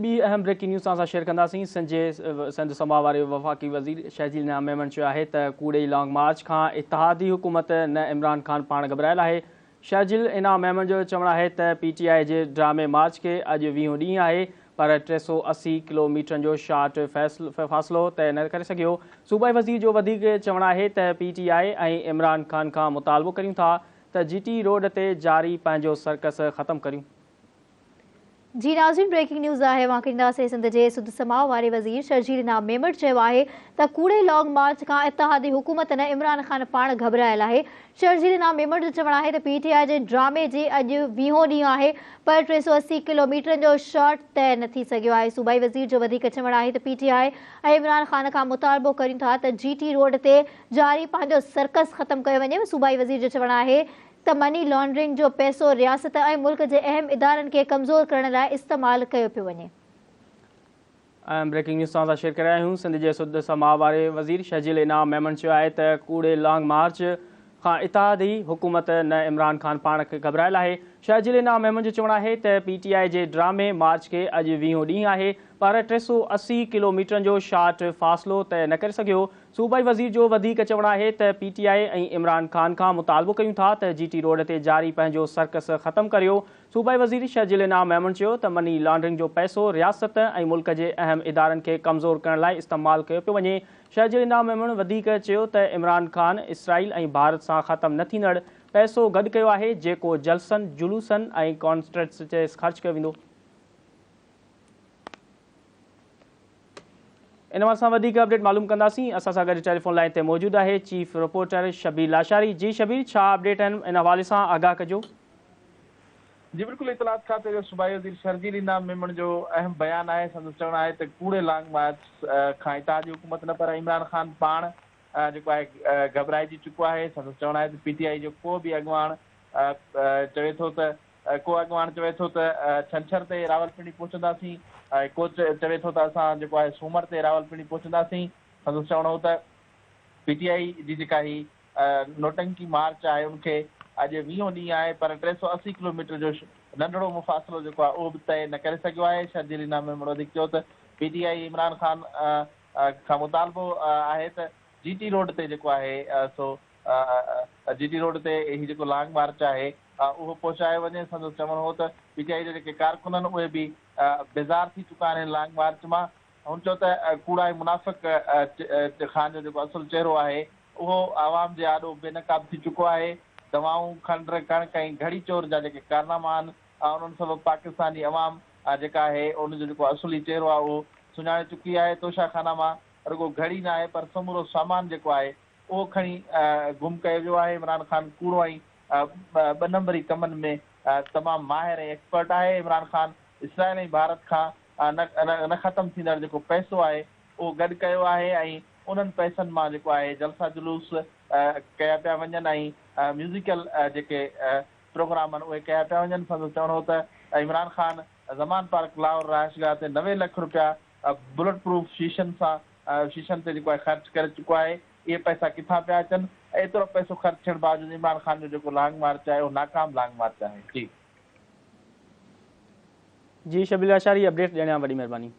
ٻي اهم breaking news توهان سان شيئر ڪنداسين. سنڌ جي سنڌ سماء واري وفاقي وزير شرجيل انعام ميمڻ چيو آهي ته ڪوڙي لانگ مارچ کان اتحادي حڪومت نه عمران خان پاڻ گهٻرايل آهي. شرجيل انعام ميمڻ جو چوڻ آهي ته پي ٽي آء جي ڊرامي مارچ کي اڄ ويهون ڏينهن آهي پر 380 ڪلو ميٽرن جو شارٽ فاصلو طئي نه ڪري سگهيو. صوبائي وزير جو وڌيڪ چوڻ آهي ته پي ٽي آء ۽ عمران خان کان مطالبو ڪريون ٿا ته جي ٽي روڊ تي جاري پنهنجو سرڪس ختم ڪريون. جي ناظرين بريڪنگ نيوز آهي اوهان کي ڏينداسين سنڌ جي سڌ سماء واري وزير شرجيل انعام ميمڻ چيو آهي ته ڪوڙي لانگ مارچ کان اتحادي حڪومت نه عمران خان پاڻ گهٻرايل آهي شرجيل انعام ميمڻ جو چوڻ آهي ته پي ٽي آء جي ڊرامي جي اڄ ويهون ڏينهن آهي پر 380 ڪلو ميٽرن جو شارٽ طئي نه ٿي سگهيو آهي صوبائي وزير جو وڌيڪ چوڻ آهي ته پي ٽي آء ۽ عمران خان کان مطالبو ڪريون ٿا ته جي ٽي روڊ تي جاري پنهنجو سرڪس ختم ڪيو وڃي صوبائي وزير جو چوڻ آهي ته مني لانڊرنگ جو پئسو رياست ۽ ملڪ جي اهم ادارن کي ڪمزور ڪرڻ لاء استعمال ڪيو پيو وڃي. اهم بريڪنگ نيوز توهان سان شيئر ڪري رهيا آهيون سنڌ جي سڌ سماء واري وزير شرجيل انعام ميمڻ چيو آهي ته ڪوڙي لانگ مارچ کان اتحادي حڪومت نه عمران خان پاڻ کي گهٻرايل آهي شرجيل انعام ميمڻ جو چوڻ آهي ته پي ٽي آء جي ڊرامي مارچ کي اڄ ويهون ڏينهن آهي پر 380 ڪلو ميٽرن جو شارٽ فاصلو طئي نه ڪري سگهيو صوبائي وزير جو وڌيڪ چوڻ آهي ته پي ٽي آء ۽ عمران خان کان مطالبو ڪيون ٿا ته جي ٽي روڊ تي جاري پنهنجو سرڪس ختم ڪريو. صوبائي وزير شرجيل انعام ميمڻ چيو ته مني لانڊرنگ جو پئسو رياست ۽ ملڪ جي اهم ادارن کي ڪمزور ڪرڻ لاء استعمال ڪيو پيو وڃي. شرجيل انعام ميمڻ وڌيڪ چيو ته عمران خان اسرائيل ۽ ڀارت سان ختم نه ٿيندڙ پئسو گڏ ڪيو آهي جيڪو جلسن، جلوسن ۽ ڪانسرٽس تي خرچ ڪيو ويندو. ان حوالي سان وڌيڪ اپڊيٽ معلوم ڪنداسين اسان سان گڏ ٽيليفون لائين تي موجود آهي چيف رپورٽر شبير لاشاري جي شبير ڇا اپڊيٽ آهن ان حوالي سان آگاهه ڪجو. جي بلڪل اطلاعات کاتي جو صوبائي وزير شرجيل انعام ميمڻ جو اهم بيان آهي سندس چوڻ آهي ته ڪوڙي لانگ مارچ کان اتحادي حڪومت نه پر عمران خان پاڻ جيڪو آهي گهٻرائجي چڪو آهي سندس چوڻ آهي ته پي ٽي آء جو ڪو به اڳواڻ چوي ٿو ته ڪو اڳواڻ چوي ٿو ته ڇنڇر تي راولپنڊي پهچنداسين ۽ ڪو چوي ٿو ته اسان جيڪو آهي سومر تي راولپنڊي پهچنداسين. سندس چوڻ هو ته پي ٽي آء جي جيڪا هي نوٽنڪي مارچ آهي ان کي اڄ ويهون ڏينهن آهي پر 380 ڪلوميٽر جو ننڍڙو مفاصلو جيڪو آهي اهو به طئي نه ڪري سگهيو آهي. شرجيل انعام ميمڻ وڌيڪ چيو ته پي ٽي آء عمران خان کان مطالبو آهي ته جي ٽي روڊ تي جيڪو آهي سو جي ٽي روڊ تي هي جيڪو لانگ مارچ آهي اهو پهچايو وڃي. سندس چوڻ هو ته پي ٽي آء جا جيڪي ڪارڪن آهن اهي به بيزار ٿي چڪا آهن لانگ مارچ مان. هن چيو ته ڪوڙا ۽ منافق خان جو جيڪو اصل چهرو آهي اهو عوام جي آڏو بي نقاب ٿي چڪو آهي. دوائون، کنڊ، ڪڻڪ ۽ گهڙي چور جا جيڪي ڪارناما آهن انهن سبب پاڪستاني عوام جيڪا آهي ان جو جيڪو اصلي چهرو آهي اهو سڃاڻي چڪي آهي. توشا خانه مان رڳو گهڙي ناهي پر سمورو سامان جيڪو آهي اهو کڻي گم ڪيو ويو آهي، عمران خان ڪوڙو ۽ ٻه نمبري ڪمن ۾ تمام ماهر ۽ ايڪسپرٽ آهي، عمران خان اسرائيل ۽ ڀارت کان نه ختم ٿيندڙ جيڪو پئسو آهي اهو گڏ ڪيو آهي ۽ انهن پئسن مان جيڪو آهي جلسا جلوس ڪيا پيا وڃن ۽ ميوزيڪل جيڪي پروگرام آهن اهي ڪيا پيا وڃن، سندس چوڻ هو ته عمران خان زمان پارڪ لاهور رهائشگاهه تي 90 لک رپيا بلٽ پروف شيشن سان شيشن تي جيڪو آهي خرچ ڪري چڪو آهي، اهي پئسا ڪٿان پيا اچن؟ ايترو پئسو خرچ ٿيڻ باوجود عمران خان جو جيڪو لانگ مارچ آهي اهو ناڪام لانگ مارچ آهي. جي. جي شبير لاشاري اپڊيٽس ڏيڻ لاء وڏي مهرباني.